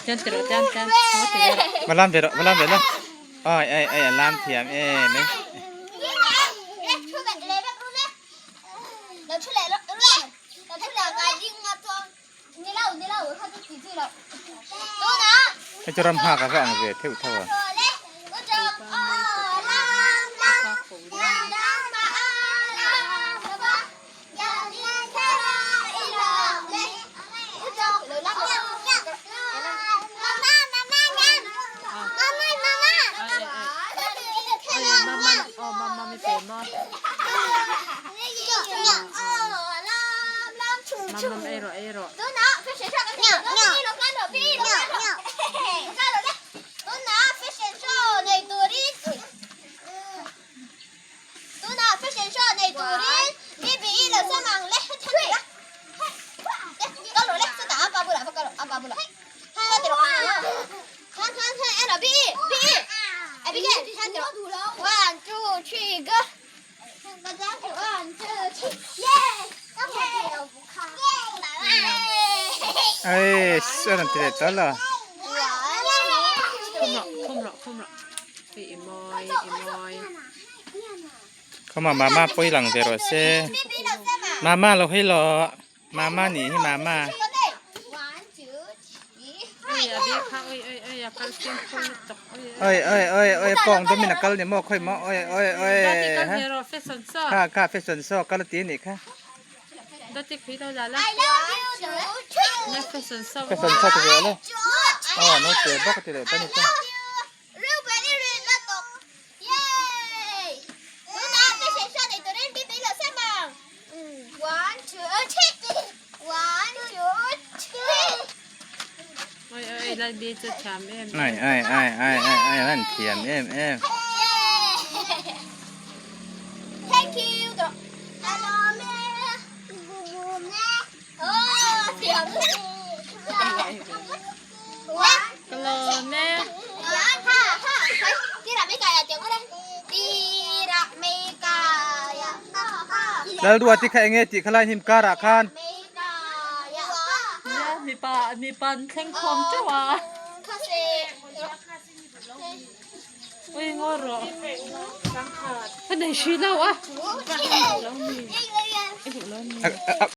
Tian ti rawh tian tian va ti ve rawh. Va lam ve rawh va lam ve la. Oi oi oi a lam thiam em e. Hei chu ram nghak a va ang ve theuh tho a. Tunah fashion show nei turin BBE lo sawm ang le hei thui la kal rawh le chutah apa bulah va kal rawh apa bulah han ti rawh han han han en rawh BE BE Abigail han ti rawh one two three go one two three yeah Ei a rawn ti leh ta la. Khum rawh khum rawh khum rawh. Hei i mawi i mawi. Khawma mama pawi lang ve rawh se. Mama lo hawi lo. Mama nih hi mama. Oi oi oi oi pawng dawmin a kal ni maw khawi maw oi oi oi kha kha fashion show kal a ti anih kha. Fashion show ti ve le. Aw naute bawk a ti leh ta ni chu. Ai ai ai ai ai ai an thiam em em. Ka lawm e. Lalruati kha enge tih kha lai hnim karah khan. Nia mipa mipa an thleng khawm teuh a. Ui ngaw rawh. Ka nei hri lo a.